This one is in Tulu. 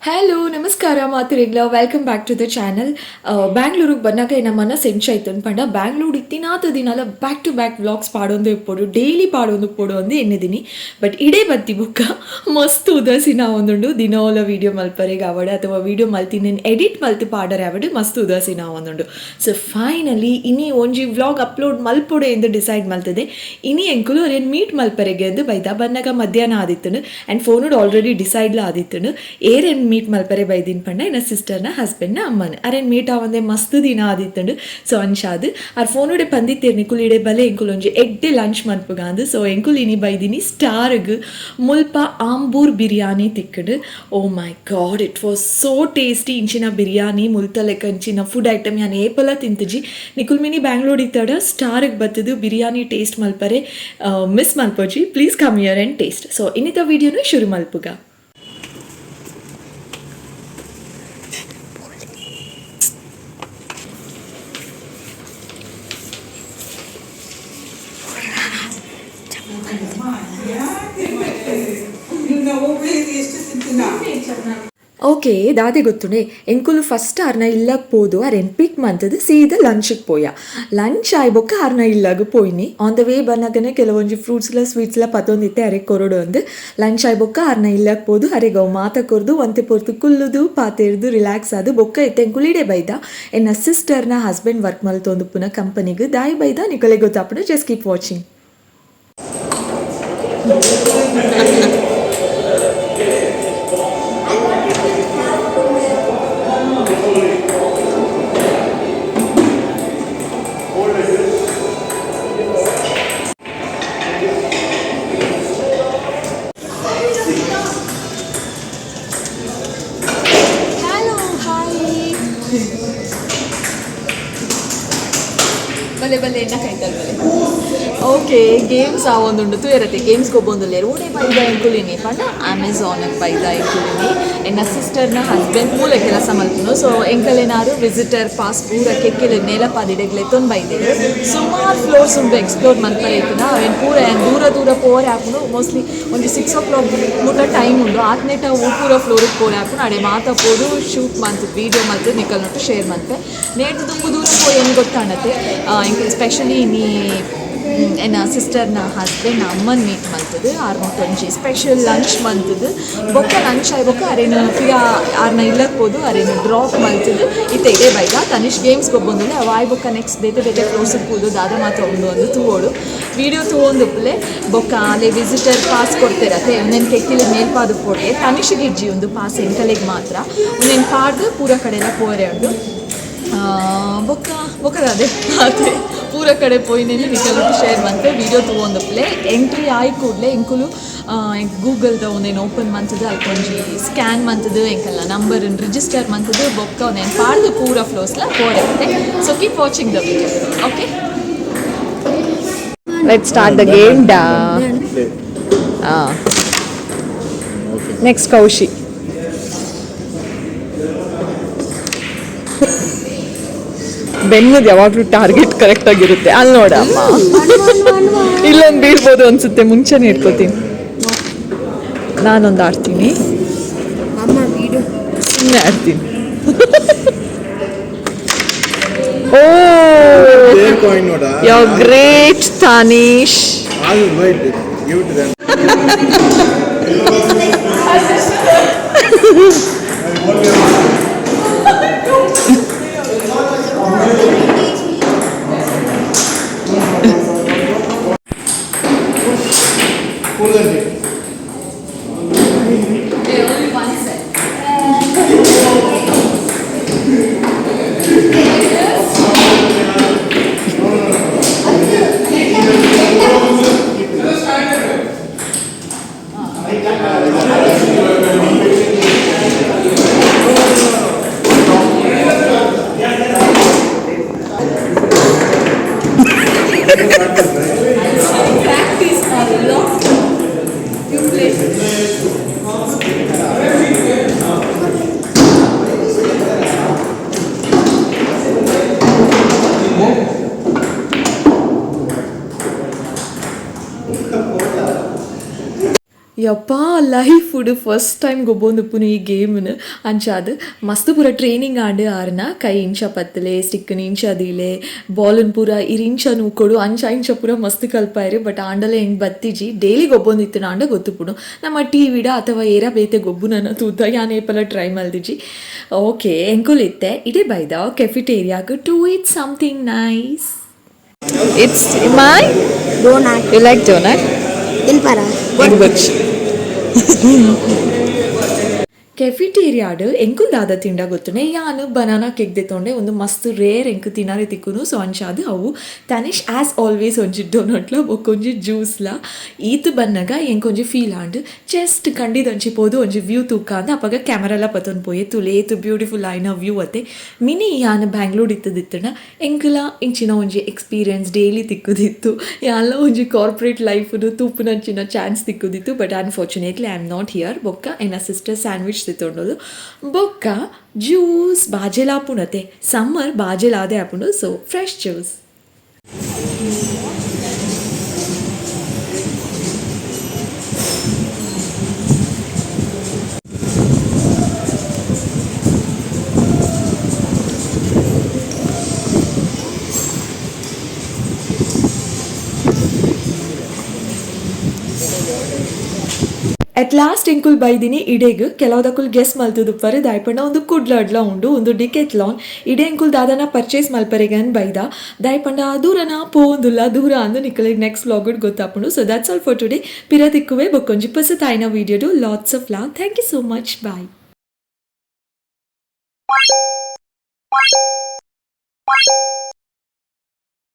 ಹಲೋ ನಮಸ್ಕಾರ ಮಾತುರೆಗ್ಲ, welcome back to the channel. ಬ್ಯಾಂಗ್ಳೂರಿಗೆ ಬನ್ನಾಗ ಎನ್ನ ಮನಸ್ಸು ಎಂಚಾಯ್ತು ಪಂಡ, ಬ್ಯಾಂಗ್ಳೂರ್ ಇತ್ತಿನಾತ ದಿನಲ ಬ್ಯಾಕ್ ಟು ಬ್ಯಾಕ್ ವ್ಲಾಗ್ಸ್ ಪಾಡೊಂದು ಇಪ್ಪೊಡು, ಡೈಲಿ ಪಾಡೊಂದು ಇಪ್ಪೊಡು ಅಂದು ಎನ್ನಿದಿನಿ. ಬಟ್ ಇಡೇ ಬತ್ತಿ ಬುಕ್ಕ ಮಸ್ತ್ ಉದಾಸೀನ ಆವೊಂದುಂಡು. ದಿನೋಲ ವೀಡಿಯೋ ಮಲ್ಪರೆಗ್ ಆವಡ್ ಅಥವಾ ವೀಡಿಯೋ ಮಲ್ತಿನ ಎಡಿಟ್ ಮಲ್ತ್ ಪಾಡರೆ ಆವಡ್, ಮಸ್ತ್ ಉದಾಸೀನ ಆವೊಂದುಂಡು. ಸೊ ಫೈನಲಿ ಇನಿ ಒಂಜಿ ವ್ಲಾಗ್ ಅಪ್ಲೋಡ್ ಮಲ್ಪೊಡೆ ಎಂದು ಡಿಸೈಡ್ ಮಲ್ತದೆ. ಇನಿ ಎಂಕುಲು ಅರೆನ್ ಮೀಟ್ ಮಲ್ಪರೆಗೆ ಅಂದು ಬೈದ. ಬನ್ನಗ ಮಧ್ಯಾಹ್ನ ಆದಿತ್ತುಂಡು ಆ್ಯಂಡ್ ಫೋನುಡ್ ಆಲ್ರೆಡಿ ಡಿಸೈಡ್ಲ ಆದಿತ್ತುಂಡು. ಏರೆನ್ ಮೀಟ್ ಮಲ್ಪರೆ ಬೈದಿನ ಪಂಡ, ಎನ್ನ ಸಿಸ್ಟರ್ನ ಹಸ್ಬೆಂಡ್ನ ಅಮ್ಮನ. ಅರೆನ್ ಮೀಟ್ ಆವಂದೆ ಮಸ್ತ್ ದಿನ ಆದಿತ್ತುಂಡು. ಸೊ ಅಂಚಾದ್ ಆರ್ ಫೋನುಡೆ ಪಂದಿತ್ತೇರ್, ನಿಕುಲು ಇಡೆ ಬಲೆ, ಎಂಕುಲು ಒಂಜಿ ಎಡ್ಡೆ ಲಂಚ್ ಮನ್ಪುಗಾಂದು. ಸೊ ಎಂಕುಲು ಇನಿ ಬೈದಿನಿ ಸ್ಟಾರ್ಗ್. ಮುಲ್ಪ ಆಂಬೂರ್ ಬಿರಿಯಾನಿ ತಿಕ್ಕುಂಡು. Oh my God, it was so tasty. ಇಂಚಿನ ಬಿರಿಯಾನಿ, ಮುಲ್ತ ಲೆಕ್ಕ ಇಂಚಿನ ಫುಡ್ ಐಟಮ್ ಯಾನ್ ಏಪಲ ತಿಂತುಜಿ. ನಿಕುಲ್ ಮಿನಿ ಬ್ಯಾಂಗ್ಳೂರ್ ಇತ್ತಡ ಸ್ಟಾರ್ಗ್ ಬತ್ತದು ಬಿರಿಯಾನಿ ಟೇಸ್ಟ್ ಮಲ್ಪರೆ ಮಿಸ್ ಮಲ್ಪೊಜಿ. Please come here and taste. So ಇನ್ನಿತ ವಿಡಿಯೋನು ಶುರು ಮಲ್ಪುಗ. ಓಕೆ, ದಾದೆ ಗೊತ್ತುಂಡೆ, ಎಂಕುಲು ಫಸ್ಟ್ ಆರ್ನ ಇಲ್ಲಗ್ ಪೋದು ಅರೆನ್ ಪಿಕ್ ಮಂತದು ಸೀದ ಲಂಚಿಗೆ ಪೋಯ. ಲಂಚ್ ಆಯ್ ಬೊಕ್ಕ ಆರ್ನ ಇಲ್ಲಗ್ ಪೋಯಿನಿ. ಆನ್ the way ಬನ್ನಗನೆ ಕೆಲವೊಂಜಿ ಫ್ರೂಟ್ಸ್ಲ ಸ್ವೀಟ್ಸ್ಲ ಪತೊಂದಿತ್ತೆ ಅರೆ ಕೊರೊಡು ಅಂದ್. ಲಂಚ್ ಆಯ್ ಬೊಕ್ಕ ಆರ್ನ ಇಲ್ಲಗ್ ಪೋದು ಅರೆಗ್ ಅವು ಮಾತ ಕೊರ್ದು, ಒಂತೆ ಪೊರ್ತು ಕುಲ್ಲುದು, ಪಾತೆರ್ದು, ರಿಲ್ಯಾಕ್ಸ್ ಆದ್, ಬೊಕ್ಕ ಇತ್ತೆ ಎಂಕುಲು ಇಡೆ ಬೈದ ಎನ್ನ ಸಿಸ್ಟರ್ನ ಹಸ್ಬೆಂಡ್ ವರ್ಕ್ ಮಲ್ತೊಂದುಪ್ಪುನ ಕಂಪನಿಗ್. ದಾಯಿ ಬೈದ ನಿಕಲೆಗ್ ಗೊತ್ತಾಪುಂಡು. Just keep watching. Hello, hi. ಬಲೆ ಬಲೆ, ಎನ್ನ ಕೈತಲ್ ಬಲೆ. ಓಕೆ, ಗೇಮ್ಸ್ ಆವೊಂದುಂಡು ತೂಯರತೆ, ಗೇಮ್ಸ್ ಗೊಬ್ಬೊಂದುಲ್ಲೆರ್. ಓಡೆ ಬೈದ ಎಂಕುಲಿನಿ ಪಂಡ, ಅಮೆಝಾನ್ ಬೈದ ಎಂಕುಲಿನಿ. ಎನ್ನ ಸಿಸ್ಟರ್ನ ಹಸ್ಬೆಂಡ್ ಮೂಲ ಕೆಲಸ ಮಲ್ಪುನು. ಸೊ ಎಂಕಲೆನಾರು ವಿಸಿಟರ್ ಪಾಸ್ ಪೂರ ಕೆಕ್ಕೆಲು ನೇಲಪಾದಿಡೆಗ್ ಲೆತ್ತೊಂದು ಬೈದೆರ್. ಸುಮಾರು ಫ್ಲೋರ್ಸ್ ಉಂಡು ಎಕ್ಸ್ಪ್ಲೋರ್ ಮಲ್ಪರೆ ಇತ್ತುನ. ಅವೆನ್ ಪೂರ ಯಾನ್ ದೂರ ದೂರ ಪೋರೆ ಆಪುಂಡು. ಮೋಸ್ಟ್ಲಿ ಒಂಜಿ 6 ಓ ಕ್ಲಾಕ್ ಮುಟ್ಟ ಟೈಮ್ ಉಂಡು. ಆತ್ನೇಟ ಅವು ಪೂರ ಫ್ಲೋರಿಗೆ ಪೋರೆ ಆಪುಂಡು. ಅಡೆ ಮಾತ ಪೋದು ಶೂಟ್ ಮಂತ್ ವೀಡಿಯೋ ಮಲ್ತ್ ನಿಕಲ್ನೊಟ್ಟು ಶೇರ್ ಮಲ್ತೆ. ನೇರ್ದು ದುಂಬು ದೂರ ಪೋಯಿ ಏನು ಗೊತ್ತಾಣತೆ. ಎಂಕುಲು ಸ್ಪೆಷಲಿ ನೀ ಎನ್ನ ಸಿಸ್ಟರ್ನ ಹಸ್ಬೆಂಡ್ ಅಮ್ಮನ್ ಮೀಟ್ ಮಲ್ತದು, ಆರ್ ಒಂಜಿ ಸ್ಪೆಷಲ್ ಲಂಚ್ ಮಂತದು. ಬೊಕ್ಕ ಲಂಚ್ ಆಯ್ ಬೊಕ್ಕ ಅರೇನು ಪಿರ ಆರ್ನ ಇಲ್ಲಕ್ ಪೋದು ಅರೇನು ಡ್ರಾಪ್ ಮಲ್ತದು ಇತ್ತೆ ಇಡೇ ಬೈದ. ತನಿಷ್ ಗೇಮ್ಸ್ ಗೊಬ್ಬೊಂದುಲ್ಲೆ. ಅವು ಆಯ್ ಬೊಕ್ಕ ನೆಕ್ಸ್ಟ್ ಬೇತೆ ಬೇತೆ ಫ್ಲೋರ್ಸ್ ಪೋದು ದಾದ ಮಾತ್ರ ಉಂಡು ಅಂದು ತೂವೊಡು. ವೀಡಿಯೋ ತೂವೊಂದುಪ್ಪುಲೆ. ಬೊಕ್ಕ ಅಲ್ಲೇ ವಿಸಿಟರ್ ಪಾಸ್ ಕೊಡ್ತೇರತೆ, ಒಂದೆನ್ ಕೆಕ್ಕಿಲು ಮೇಲ್ಪಾದು ಪೋಡೆ. ತನಿಷ್ಗೆ ಇಜ್ಜಿ ಒಂದು ಪಾಸ್, ಎಂಕಲೆಗ್ ಮಾತ್ರ. ಒಂದೆನ್ ಪಾಡ್ದು ಪೂರ ಕಡೆಲ ಪೋರೆ ಉಂಡು. ಬೊಕ್ಕ ಬೊಕ್ಕ ಅದೇ ಅದೇ ಪೂರ ಕಡೆ ಪೋಯಿನೆಲ್ಲಿ ನಿಕಲೊಟ್ಟು ಶೇರ್ ಮಂತೆ. ವೀಡಿಯೋ ತೂವೊಂದುಪ್ಪುಲೆ. ಎಂಟ್ರಿ ಆಯ್ ಕೂಡಲೇ ಎಂಕುಲು ಎಂಕ್ ಗೂಗಲ್ದ ಒಂದೇನು ಓಪನ್ ಮಂತದು, ಅಲ್ಪ ಒಂಜಿ ಸ್ಕ್ಯಾನ್ ಮಂತದು, ಎಂಕಲ್ನ ನಂಬರ್ ರಿಜಿಸ್ಟರ್ ಮಂತದು, ಬೊಕ್ಕ ಒಂದೇನು ಪಾಡ್ದು ಪೂರ ಫ್ಲೋಸ್ಲ ಪೋರೆ. So keep watching the video, okay? Let's start the game ಡಾ. ಹಾಂ, ನೆಕ್ಸ್ಟ್ ಕೌಶಿ. ಬೆನ್ನದು ಯಾವಾಗಲೂ ಟಾರ್ಗೆಟ್ ಕರೆಕ್ಟ್ ಆಗಿರುತ್ತೆ. ಅಲ್ಲಿ ನೋಡಮ್ಮ, ಇಲ್ಲೊಂದು ಬೀಳ್ಬೋದು ಅನ್ಸುತ್ತೆ, ಮುಂಚೆನೆ ಇಟ್ಕೋತೀನಿ. ನಾನೊಂದು ಆಡ್ತೀನಿ. ಅಮ್ಮ, ವೀಡಿಯೋ. ಸುಮ್ಮನೆ ಆಡ್ತೀನಿ. ಓ. Their coin ನೋಡ. You great, Tanish. I will wait. Give it to them. ಯಪ್ಪಾ, ಲೈಫ್ ಫಸ್ಟ್ ಟೈಮ್ ಗೊಬ್ಬೊಂದುಪ್ಪುನು ಈ ಗೇಮ್ನು. ಅಂಚಾದ್ ಮಸ್ತ್ ಪೂರ ಟ್ರೈನಿಂಗ್ ಆಂಡ್. ಆರ್ನ ಕೈ ಇಂಚ ಪತ್ತಲೆ, ಸ್ಟಿಕ್ನ್ ಇಂಚ ದೀಲೆ, ಬಾಲ್ನ್ ಪೂರ ಇರ್ ಇಂಚ ನೂಕೊಡು, ಅಂಚ ಇಂಚ ಪೂರ ಮಸ್ತ್ ಕಲ್ಪಾಯೆರ್. ಬಟ್ ಆಂಡಲ ಎಂಕ್ ಬತ್ತಿಜಿ. ಡೈಲಿ ಗೊಬ್ಬೊಂದಿತ್ತಿನ ಆಂಡ ಗೊತ್ತುಪ್ಪುಂಡು. ನಮ್ಮ ಟಿವಿಡ ಅಥವಾ ಏರ ಬೇತೆ ಗೊಬ್ಬುನನ ತೂತ. ಯಾನ್ ಏಪಲ ಟ್ರೈ ಮಲ್ದಿಜಿ. ಓಕೆ, ಎಂಕುಲು ಇತ್ತೆ ಇಡೆ ಬೈದ ಕೆಫಿಟೇರಿಯಾಗ್ to eat something nice. It's my donut. You like donut? ತಿನ್ಪಾರ? ಕೆಫಿಟೇರಿಯಾಡ್ ಎಂಕುಲ್ ದಾದ ತಿಂಡ ಗೊತ್ತುಂಡೆ? ಯಾನ್ ಬನಾನಾ ಕೇಕ್ ದೆತ್ತೊಂಡೆ. ಒಂದು ಮಸ್ತ್ ರೇರ್ ಎಂಕ್ ತಿನರೆ ತಿಕ್ಕುನು, ಸೊ ಅಂಚಾದ್ ಅವು. ತನಿಷ್ ಆಸ್ ಆಲ್ವೇಸ್ ಒಂಜಿ ಡೋನಟ್ಲ ಬೊಕ್ಕೊಂಜಿ ಜ್ಯೂಸ್ಲ. ಈತ್ ಬನ್ನಗ ಎಂಕೊಂಜಿ ಫೀಲ್ ಆಂಡ್, ಜಸ್ಟ್ ಕಂಡಿದಂಚಿ ಪೋದು ಒಂಜಿ ವ್ಯೂ ತೂಕ ಅಂದ್. ಅಪಗ ಕ್ಯಾಮರಾಲ ಪತ್ತೊಂದು ಪೋಯೆ. ತೂಲೆ, ಏತ್ ಬ್ಯೂಟಿಫುಲ್ ಆಯಿನ ವ್ಯೂ ಅತ್ತೆ? ಮಿನಿ ಯಾನ್ ಬ್ಯಾಂಗ್ಳೂರ್ ಇತ್ತದಿತ್ತಂಡ ಎಂಕುಲ ಇಂಚಿನ ಒಂಜಿ ಎಕ್ಸ್ಪೀರಿಯನ್ಸ್ ಡೈಲಿ ತಿಕ್ಕುದಿತ್ತು. ಯಾನ್ಲ ಒಂಜಿ ಕಾರ್ಪೊರೇಟ್ ಲೈಫ್ ತೂಪುನಂಚಿನ ಚಾನ್ಸ್ ತಿಕ್ಕುದಿತ್ತು. But unfortunately I am not here. ಬೊಕ್ಕ ಎನ್ನ ಸಿಸ್ಟರ್ ಸ್ಯಾಂಡ್ವಿಚ್ ದೆತ್ತೊಂಡೊಲು, ಬೊಕ್ಕ ಜ್ಯೂಸ್. ಬಾಜೆಲ್ ಆಪುಂಡತೆ, ಸಮ್ಮರ್ ಬಾಜೆಲ್ ಆದೇ ಆಪುಂಡು. ಸೊ ಫ್ರೆಶ್ ಜ್ಯೂಸ್. ಅಟ್ ಲಾಸ್ಟ್ ಎಂಕುಲ್ ಬೈದಿನಿ ಇಡೆಗ್. ಕೆಲವುದಕುಲ್ ಗೆಸ್ ಮಲ್ತುದುಪ್ಪರ್ ದಾಯೆಪಂಡ ಒಂದು ಕುಡ್ಲಡ್ಲ ಉಂಡು, ಒಂದು ಡಿಕೆತ್ಲಾನ್. ಇಡೆ ಎಂಕುಲ್ ದಾದನ ಪರ್ಚೇಸ್ ಮಲ್ಪರೆಗನ್ ಬೈದ. ದಾಯೆಪಂಡ ದೂರನ ಪೋವೊಂದುಲ್ಲ, ದೂರ ಅಂದು ನಿಕಲೆಗ್ ನೆಕ್ಸ್ಟ್ ವ್ಲಾಗ್ ಗೊತ್ತಾಪುಂಡು. So that's all for today. ಪಿರ ತಿಕ್ಕುವೆ ಬೊಕ್ಕೊಂಜಿ ಪೊಸತಾಯಿನ ವಿಡಿಯೋಡು. Lots of love, thank you so much, bye.